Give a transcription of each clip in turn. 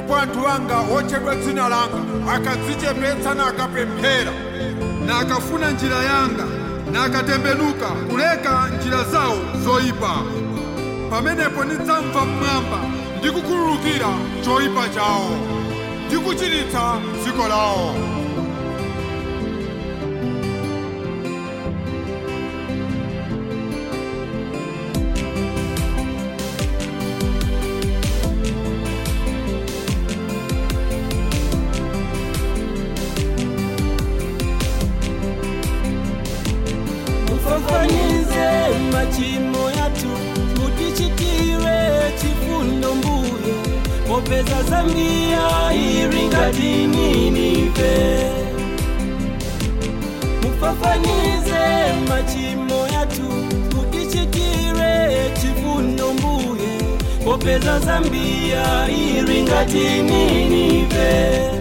Ndipo anthu anga otchedwa dzina langa akadzichepetsa nakapemphera, nakafuna njira yanga, nakatembenuka kuleka njira zawo zoyipa, pamenepo ndidzamva mmwamba ndi kukhululukira choyipa chawo ndi kuchiritsa dziko lawo. Mufafanize machimo yathu, mutichitire chifundo mbuye, popeza Zambia iri ngati Ninive. Mufafanize machimo yathu, mutichitire chifundo mbuye, popeza Zambia iri ngati Ninive.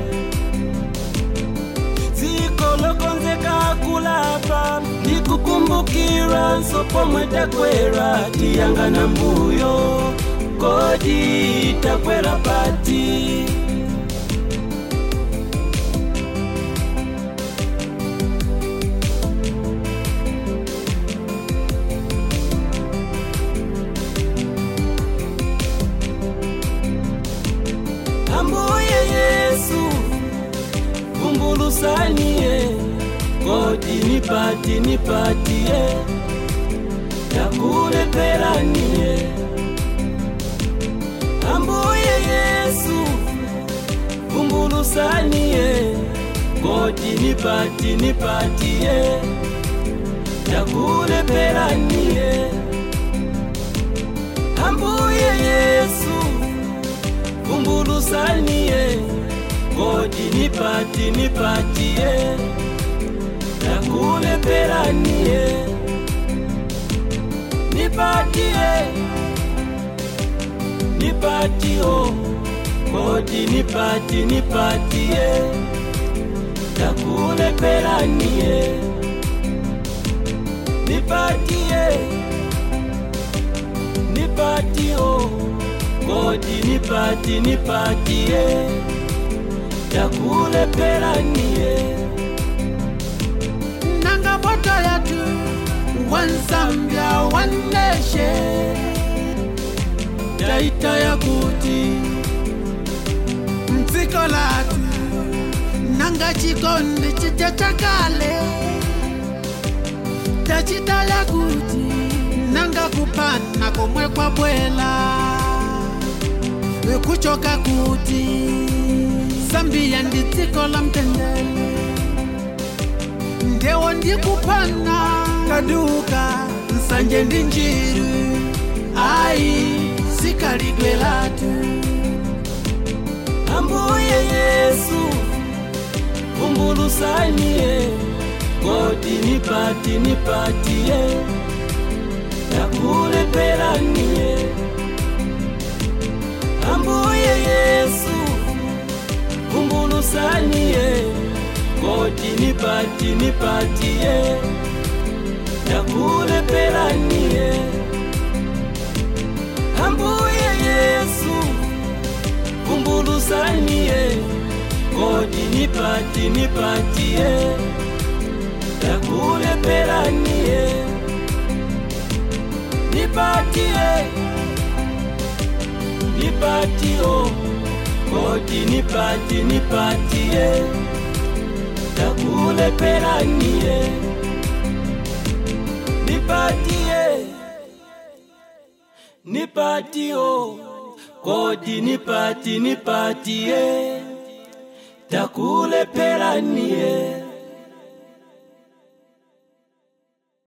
Dziko lokonzeka kulapa ndikukumbukira nsopo takwera tiyangana mbuyo kodi takwera pati. Ambuye Yesu vumbulusanie kodi nipati nipatie takuleperanie. Ambuye Yesu vumbulusanie kodi nipati nipatie takuleperanie. Ambuye Yesu vumbulusanie kodi nipati nipatie takuleperanie. Nipatie nipatio kodi nipati nipatie takuleperanie. Nipatie nipatio kodi nipati nipatie takuleperanie. Nanga motto yathu, one Zambia, one nation. Taita yakuti mdziko lathu, nanga chikondi chija chakale tachita yakuti, nanga kupana komwe kwabwela kuchoka kuti. Zambia ndi dziko la mtendere, ndewo ndikupana kaduka nsanje ndi njiru ayi sikaligwe lathu. Ambuye Yesu vumbulusanie kodi nipati nipatie takuleperanie. Ambuye Yesu vumbulusanie kodi nipati nipatie takuleperanie. Ambuye Yesu vumbulusanie kodi nipati nipatie takuleperanie. Nipatie nipatio kodi nipati nipatie takuleperanie. Nipatie nipatio kodi nipati nipatie takuleperanie.